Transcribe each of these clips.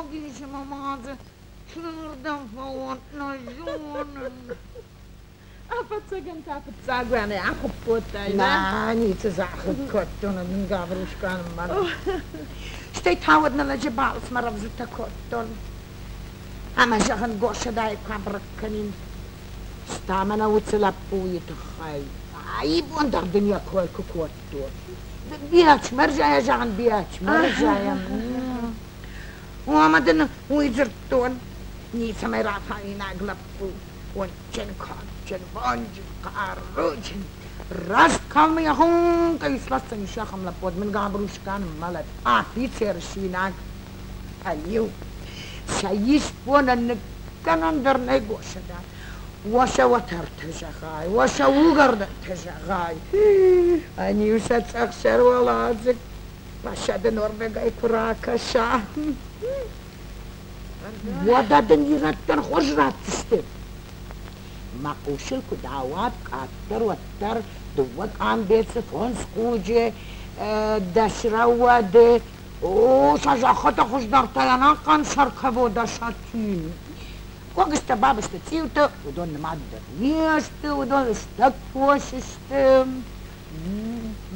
Саг ис ӕмӕ ма дзы чердӕм фӕуон, нӕ зонын. Ӕвӕццӕгӕн та фыццаг уӕнӕй ахуыпп кодтай, нӕ? Ницы дзы ахуыпп кодтон, ын Гаврушка ныммӕ. Стӕй та уӕд нӕ лӕджы балцмӕ рӕвдзытӕ кодтон. Ӕмӕ, зӕгъын, Госӕдайы куы абырӕг кӕнин. Стӕ мӕнӕ уыцы лӕппуйы тыххӕй. Ибон дӕр дын йӕ кой куы кодтон. Биачмӕрзайӕ, зӕгъын, Биачмӕрзайӕ. О, ӕмӕ дын уый дзырдтон. Ницӕмӕй рафауинаг лӕппу. Онджын, кадджын, бонджын, хъаруджын. Раст калмы йӕ хуынкъӕй сласдзӕнис ахӕм лӕппу, уӕд мын Габрушка ныммӕлӕд. Афицер синаг. Ӕниу, сӕ исбонӕн ныккӕнӕн дӕр нӕй Госӕда. Уӕ сӕ уӕтӕртӕ зӕгъай, уӕ сӕ уыгӕрдӕнтӕ зӕгъай. Ӕниу сӕ цъӕхсӕр уӕладзыг Басады норвегӕй куы ракӕса. Уӕдӕ дын ирӕттӕн хорз ратдзысты. Мӕ хъусыл куыд ауад, къаддӕр уӕддӕр дыууӕ къамбецы, фондз хъуджы, дӕс рӕуӕды, О, сӕ зӕххытӕ хуыздӕртӕй ӕнӕхъӕн сӕр кӕводӕ сатин. Гогызтӕ, бабызтӕ, цъиутӕ, уыдон нымад дӕр не сты, уыдон стӕг фос сты.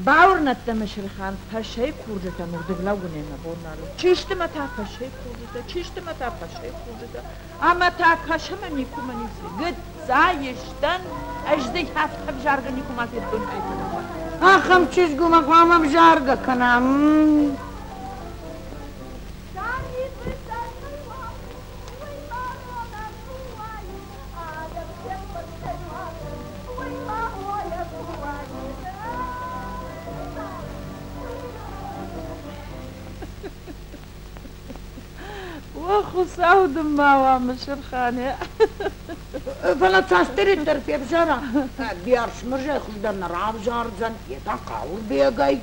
Бауырнӕд дӕ, Мысырхан, Пӕсӕйы курджытӕн уырдыг лӕууынӕй мӕ бон нал у. Чи сты мӕ та Пӕсӕйы курджытӕ, чи сты мӕ та Пӕсӕйы курджытӕ? Ӕмӕ та кӕсы мӕ никуы мӕ ницы. Гыццайы стӕн, ӕз дзы афтӕ ӕвзаргӕ никуыма федтон айфӕдӕмӕ. Ахӕм чызг уымӕ хъуамӕ ӕвзаргӕ кӕна. О, Хуыцау дын ма уа, Мысырхан! Фӕлӕ цасдӕриддӕр февзӕра, Биарсмырзӕй хуыздӕр нӕ равзардзӕн, йе та Хъауырбегӕй.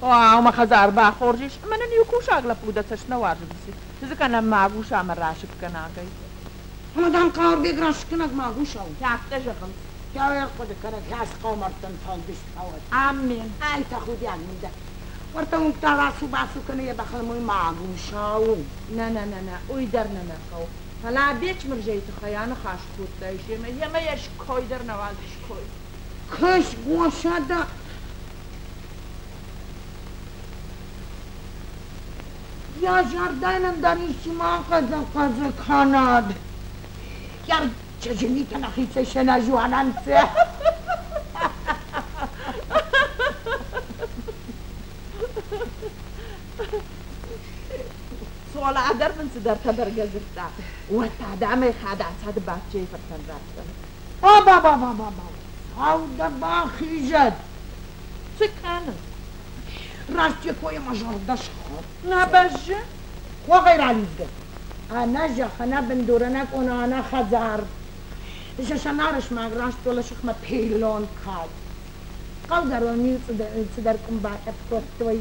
О, мӕ хӕдзар бахорз ис, ӕмӕ нын иу кусаг лӕппу дӕ цӕст нӕ уарзы, Цы дзы кӕнӕм магуса ӕмӕ расыггӕнагӕй? Ӕмӕ дам Хъауырбег расыггӕнаг магуса у. Афтӕ зӕгъынц. Дӕу ӕрхъуыды кӕнӕд хӕст хъӕумӕрдтӕн фӕлдыст фӕуӕд. Аммен. Ай тӕхудиаг мын дӕ. Уӕртӕ уынгтӕ рацу-бацу кӕны йӕ бӕхыл мой магуса у. Нӕ, нӕ, нӕ, нӕ, уый дӕр нӕ нӕ хъӕуы. Фӕлӕ Бечмырзӕйы тыххӕй аныхас кодтай семӕ, йемӕ йӕ ской дӕр нӕ уадзы ской. Кӕс, Госӕда, Йӕ зӕрдӕйы ӕндӕр исчи ма къӕдзӕ-къӕдзӕ кӕнӕд. Йӕ чызджы митӕ нӕхицӕй сӕнӕзуанӕнцӕ. Цола дӕр мын цыдӕртӕ бӕргӕ дзырдта. Уӕд та адӕмӕй хӕдӕцады Баччейы фыртӕн радтӕн. Ба-ба-ба-ба-ба-ба! Сау дӕ бахизӕд! Цы кӕны? Раст йӕ койӕ мӕ зӕрдӕ схауд. Нӕ бӕззы? Хохӕй ралидзгӕ. Ӕнӕ зӕхх, ӕнӕ бындур, ӕнӕ къона, ӕнӕ хӕдзар. Сӕнарысмаг раст уӕлӕсыхмӕ пиллон калд. Хъӕугӕрон иу цыдӕр къуым батъӕпп кодтой.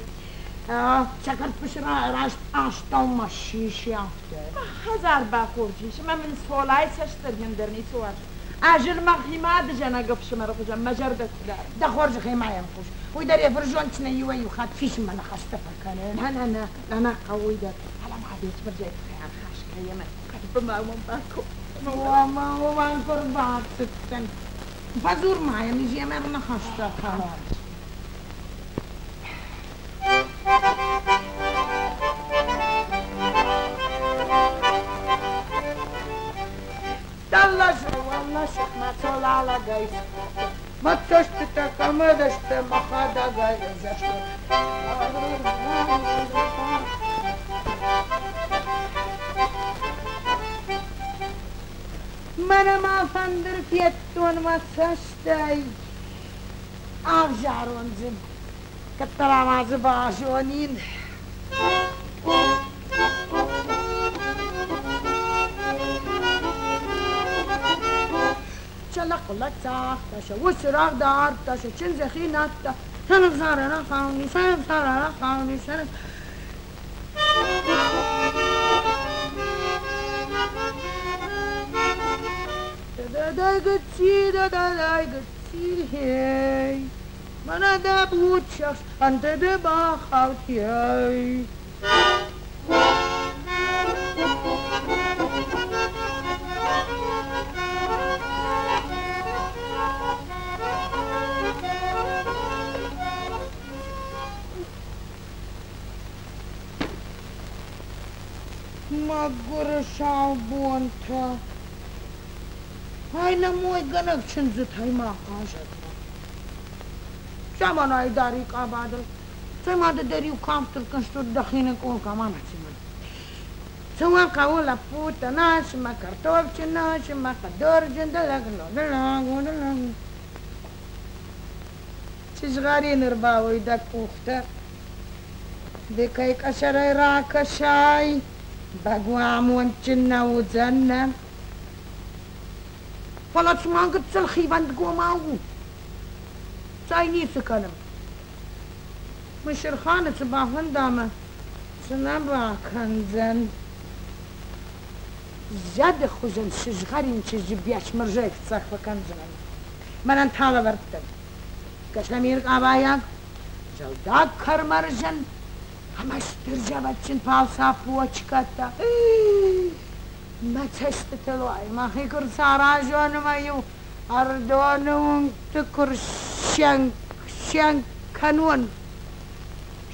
Сӕ кӕртфысы раст астӕумӕ сиси афтӕ. Хӕдзар бахорз ис ӕмӕ мын Цолайы цӕстӕргӕн дӕр ницы уарзы. Ӕз ын мӕхи мады зӕнӕг ӕфсымӕры хуызӕн мӕ зӕрдӕ куы дарын. Дӕ хорзӕхӕй ма йӕм хъус. Уый дӕр йӕ фырзондджынӕй иуӕй-иу хатт фисынмӕ ныхӕстӕ фӕкӕны. Нӕ, нӕ, нӕ, нӕ, нӕ хъӕуы уый дӕр. Фӕлӕ ма Бечмырзӕйы тыххӕй аныхас кӕнӕм. Кӕд ма уым бакодтон. Уомӕ, уомӕн куы рбацыдтӕн. Бадзур ма йӕм, йемӕ ныхӕстӕ кӕнон. Мӕ цӕстытӕ кӕмӕдӕсты мӕхӕдӕгӕй ӕвзӕрстон. Мӕнӕ ма фӕндыр федтон мӕ цӕстӕй. Ӕвзарон дзы, кӕддӕра ма дзы базонин. Чалахъула цагъта, сӕ усы рӕгъдардта, сӕ чындзӕхи надта, сӕ ныгъзара рахауни, сӕ ныгъзара рахауни, сӕ Да-да-да-гыцци, хей, мӕнӕ дӕ буц ӕндӕ бахаудтай. Мӕгуыры сау бонтӕ! Ай нӕ мойгӕнӕг чындзытӕй ма хъазӕд ма. Заманайы дари къабадыл. Цӕй ма ды дӕр иу кафтыл кӕстур дӕхи ныкъул кӕ, ма мӕ Цӕуӕн хъӕуы лӕппутӕ насмӕ, картофджын насмӕ, хъӕдурджын дӕлӕг, дӕлӕг, дӕлӕг. Сызгъӕрин ӕрбауой дӕ къухтӕ, ды кӕй къӕсӕрӕй ракӕсай, бӕгуы амондджын нӕ уыдзӕн, нӕ? Фӕлӕ цыма гыццыл хивӕндгомау у. Цӕй ницы кӕнӕм. Мысырханы цы бафӕнда мӕ цы нӕ бакӕндзӕн. Зӕды хуызӕн сызгъӕрин чызджы Бечмырзӕйы фыццаг фӕкӕндзынӕн. Мӕнӕн та лӕвӕрдтӕн. Кӕсӕмир къабайаг, зӕлдаг кӕрмӕрзӕн ӕмӕ стыр зӕвӕтджын палца почкӕтӕ. Мӕ цӕстытыл уайы, мӕхи куы рцаразон ӕмӕ-иу Ӕрыдоны уынгты куы рсӕнк кӕнон,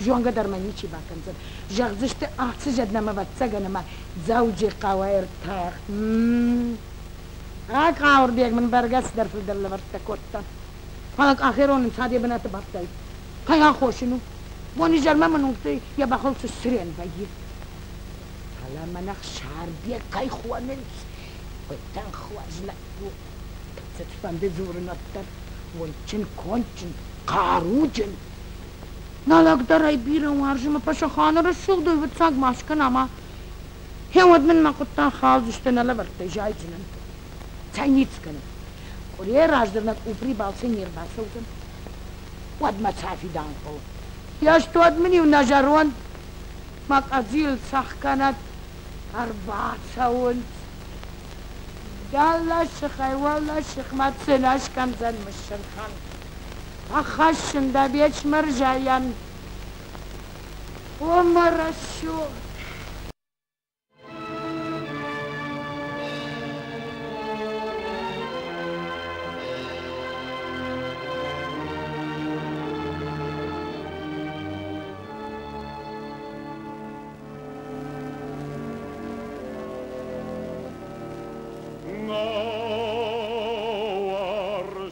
зонгӕ дӕр мӕ ничи бакӕндзӕн. Зӕгъдзысты, ацы зӕд нӕм ӕвӕццӕгӕн ӕмӕ Дзӕуджыхъӕуӕй ӕртӕхт. Хъауырбег мын бӕргӕ цыдӕр фылдӕр лӕвӕрттӕ кодта. Фӕлӕ къахерон ӕнцад йӕ бынаты бадтӕй. Кӕй аххос ын у? Бонизӕрмӕ мын уынгты йӕ бӕхыл цы сцырен вӕййы. Фӕлӕ мӕн Ӕхсарбег кӕй хонынц, уыдтӕн хуарз лӕппу. Цыфӕнды дзурын уӕддӕр уындджын, кондджын, хъаруджын. Нӕ лӕг дӕр ӕй бирӕ уарзы мӕ Пашаханы рӕсугъд фыццаг ма скӕн ӕмӕ гъеуӕд мын мӕ хъуыддаг халдзысты, нӕ лӕвӕрттӕй зайдзынӕн. Цӕй ницы кӕны. Къуырийӕ раздӕр нӕ къупри балцӕй не рбацӕудзӕн, уӕд мӕ цӕфидан хъӕуы. Йе стуӕд мын-иу нӕ зӕронд мӕ къӕдзил цӕхгӕнӕд ӕрбацӕуынц. Дӕлӕ сыхӕй уӕлӕ сыхмӕ цынӕ скӕндзӕн Мысырхан. Ахӕссын дӕ Бечмырзӕйӕн. О, мӕ рӕсугъд!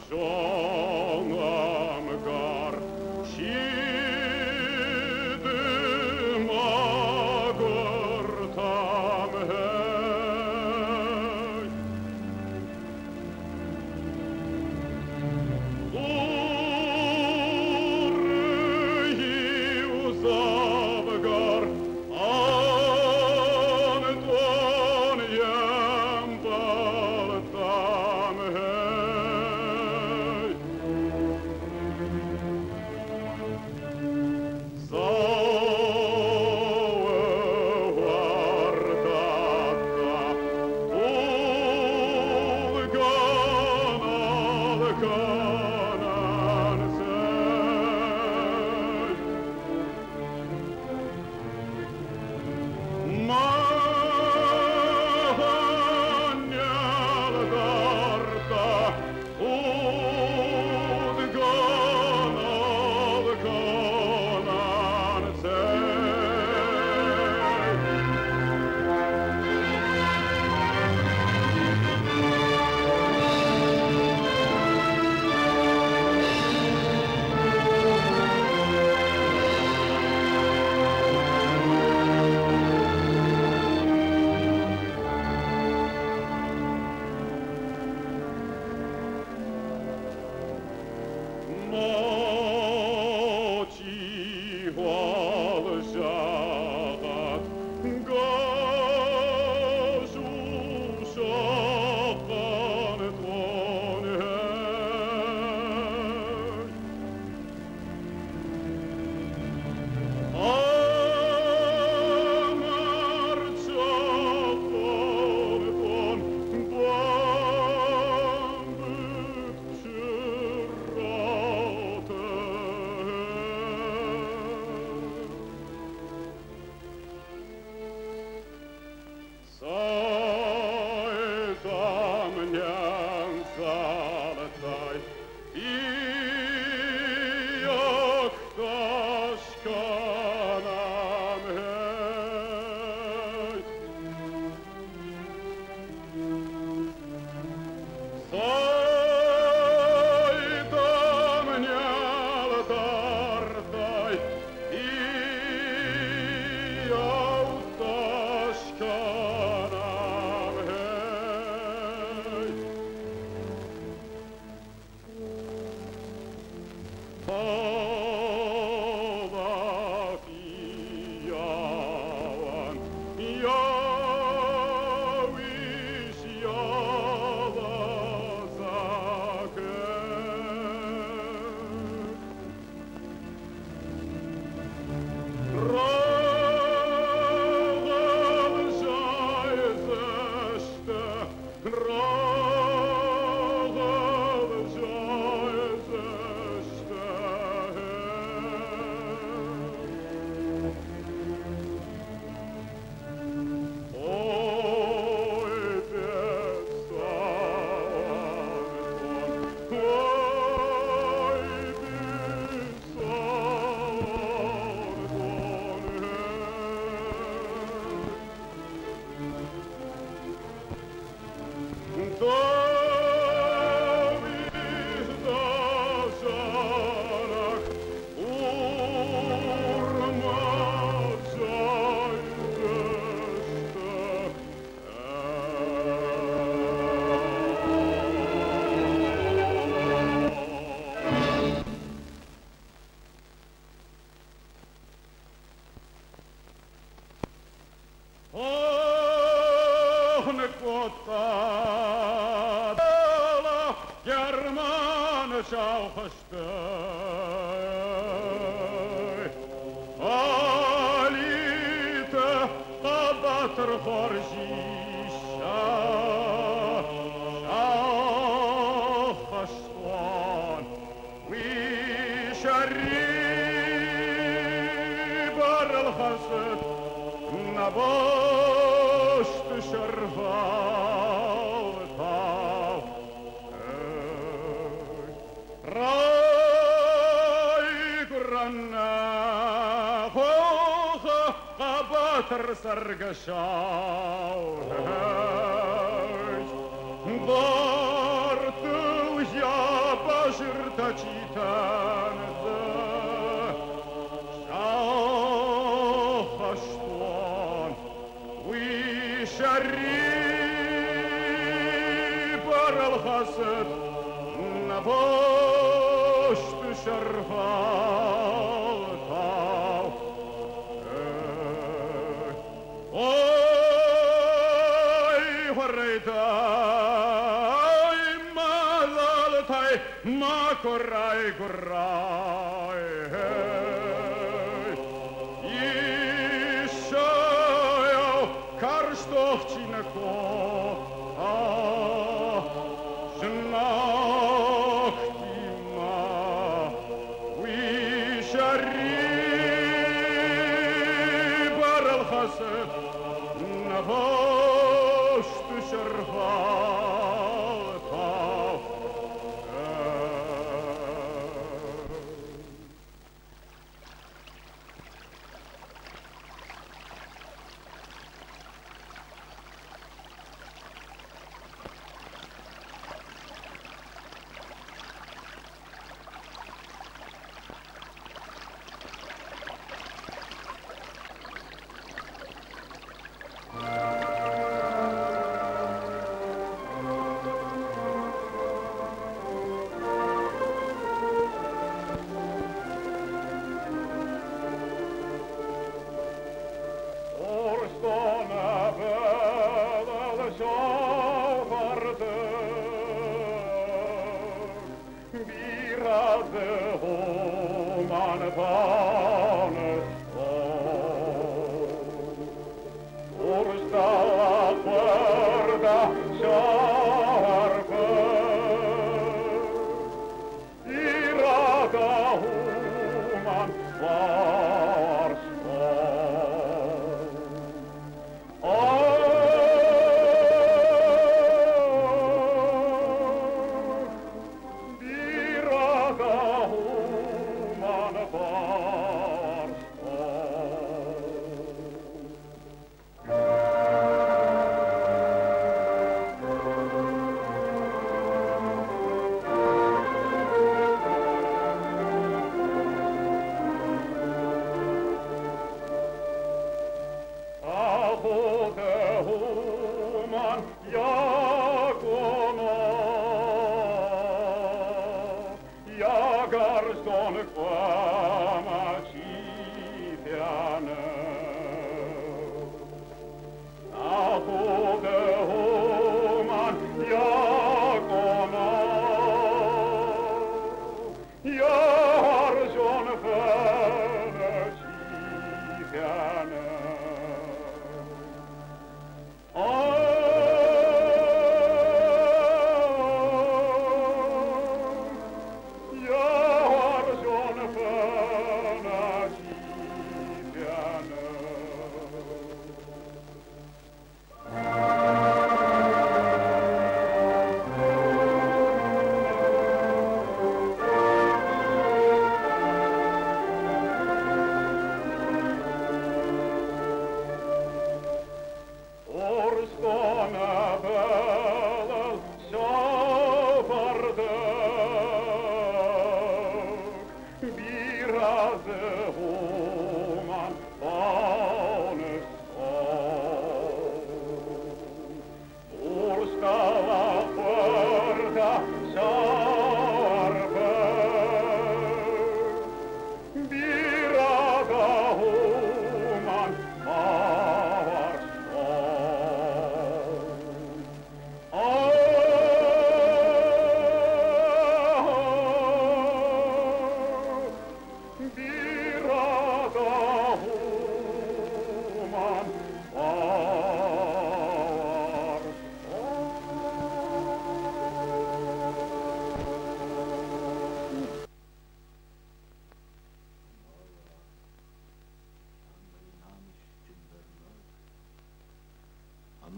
Науарзон ӕмгар, сиды мӕ. Ох, ныккодта Германы сау хӕсты. Алиты хъӕбатыр хорз Иссӕ, сау хӕстон, уый сӕрибарыл хӕцыд нӕ бӕсты сӕрвӕлтау. Райгуырӕн нӕ хохы хъӕбатыр цӕргӕсау, Бартыл йӕ базыртӕ чи тӕндзы, сау хӕстон, уый сӕрибарыл хӕцыд нӕ бӕсты сӕрвӕлтау. Ой, хуыррытай, мадзалтай, макуы райгуырай. Иссӕйау карз тох чи нӕ кодта, знӕгтимӕ, уый сӕрибарыл хӕцыд нӕ бӕсты сӕрвӕлтау. Урсдоны былыл сау фӕрдыг, бирӕ дзы уымӕн банызтон. Урс далӕ сӕрфы, бирӕ дӕ уымӕн уарзтон. Ах, бирӕ дӕ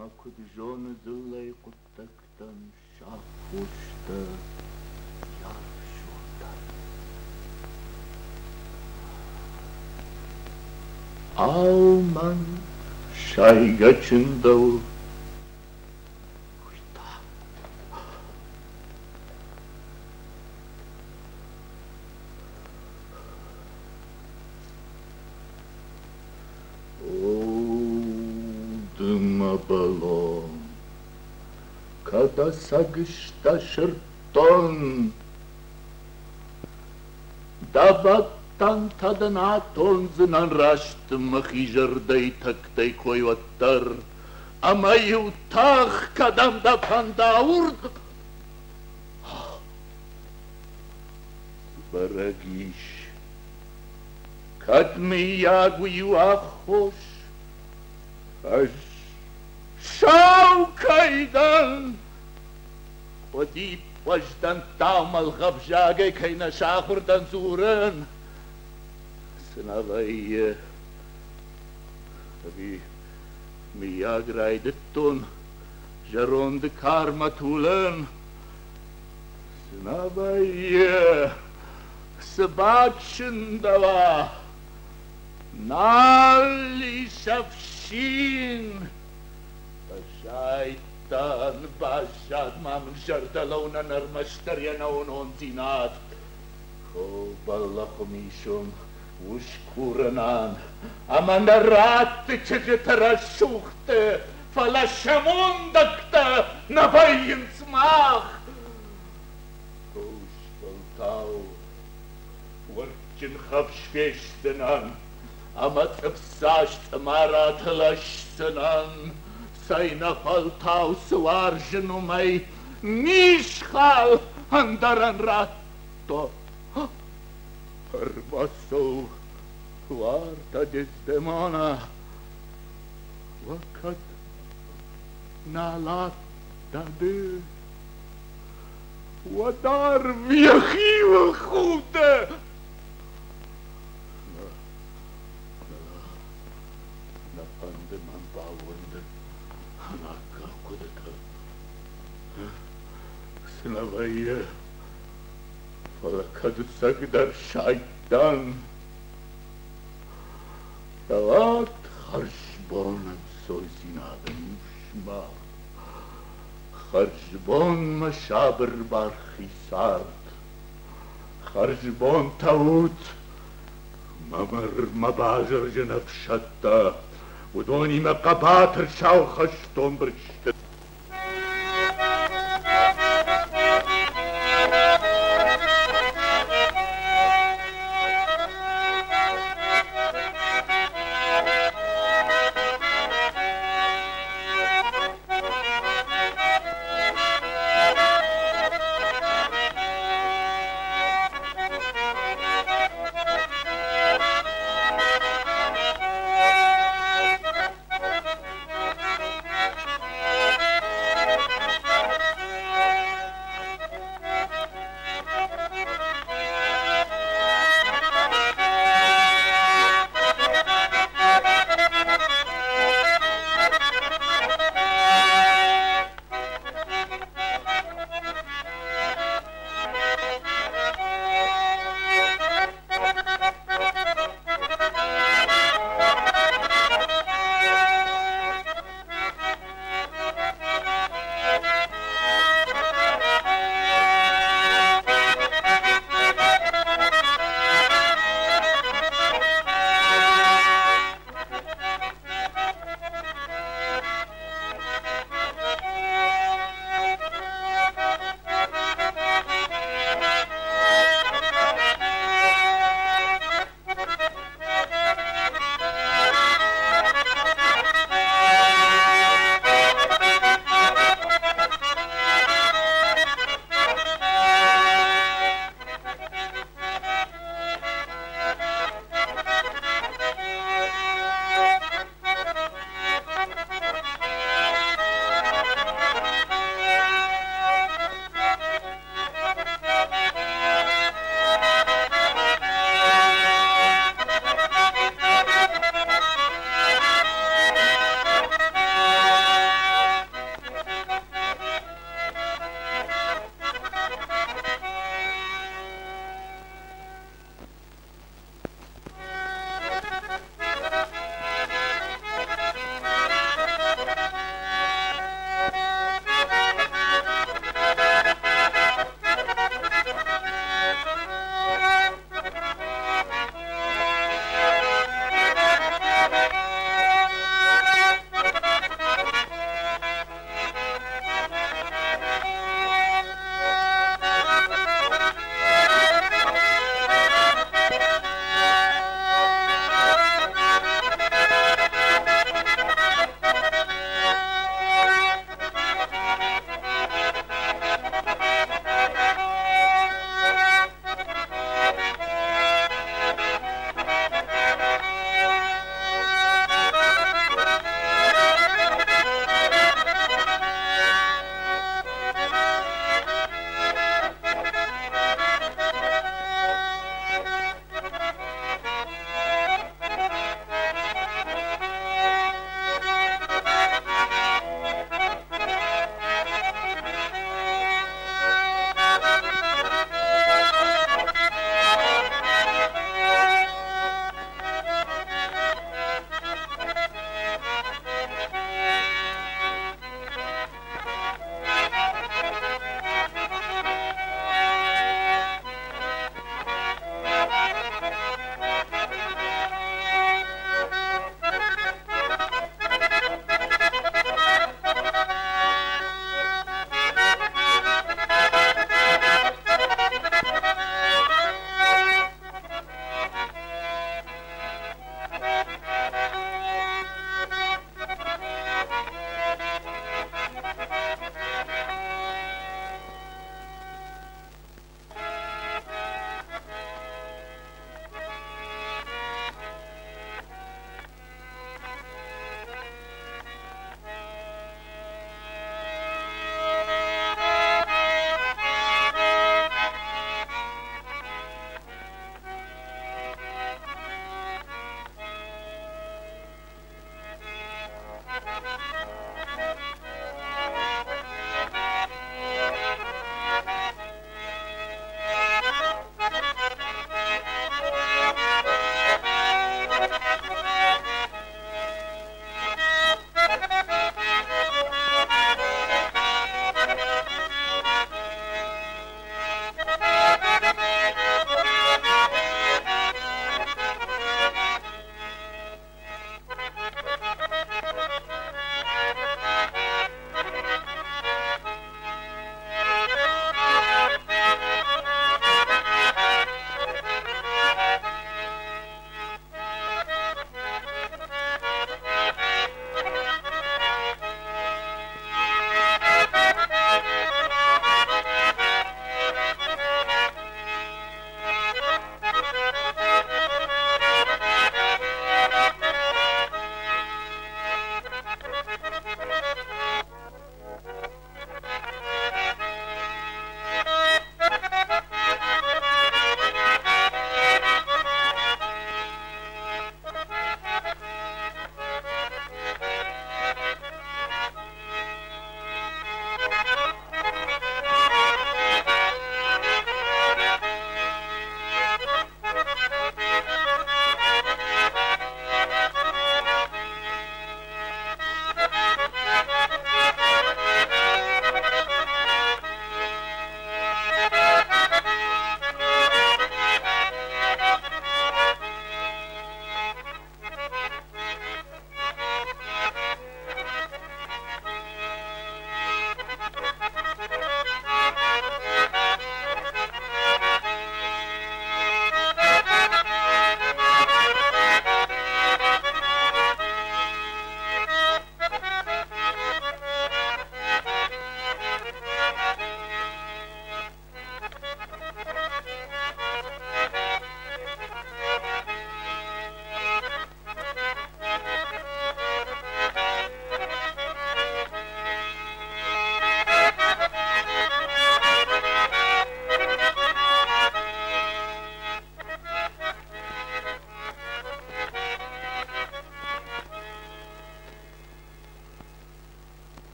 Ӕмӕ куыд зоны дзыллӕйы хъуыддӕгтӕн сӕ аххостӕ йӕ арф зондӕн? Ау, мӕн сайгӕ чындӕуы, уый та? О, ды мӕ бӕлон, кӕд ӕцӕг сдӕ сырддон, Дӕ бӕттӕнтӕ дын атондзынӕн раст мӕхи зӕрдӕйы тӕгтӕй кой уӕддӕр, ӕмӕ-иу тӕх, кӕдӕм дӕ фӕнда, уырдӕм. Сбӕрӕг ис, кӕд мыййаг уый у аххос, ӕз сау кӕй дӕн, къуыдипп уӕздӕнттау мӕлгъӕвзагӕй кӕй нӕ сахуыр дӕн дзурын, цы нӕ вӕййы, ӕви мыййаг райдыдтон зӕронды кармӕ тулын? Цы нӕ вӕййы, цы бачындӕуа, нал ис ӕфсин. Фӕсайдтан, баззад ма мын зӕрдӕлӕунӕн ӕрмӕстдӕр йе нӕуынондзинад. О, бӕллӕхы мисон, ус курынӕн, ӕмӕ нӕ ратты чызджыты рӕсугъдты, фӕлӕ сӕ мондӕгтӕ нӕ вӕййынц мах. Хъусфӕлтау уырджын хӕфс фестдзынӕн ӕмӕ цъыфдзаст цъымараты лӕсдзынӕн, цӕйнӕфӕлтау цы уарзын, уымӕй мисхал ӕндӕрӕн радтон. Ӕрбацӕу, уартӕ Дездемона, уӕ кӕд налат дӕ ды, уӕд арв йӕхиуыл худы. Нӕ фӕнды мӕн баууӕндын ӕнаккаг хъуыдытыл. Цы нӕ вӕййы, фӕлӕ кӕд ӕцӕгдӕр сайд дӕн, Фӕлӕ хӕрзбон ӕнцойдзинады мусмӕ, Хӕрзбон мӕ сабыр бархи цард, Хӕрзбонтӕ ут, мӕ мӕ базырджын ӕфсӕдтӕ, Уыдонимӕ хъӕбатыр сау хӕстон бырсты.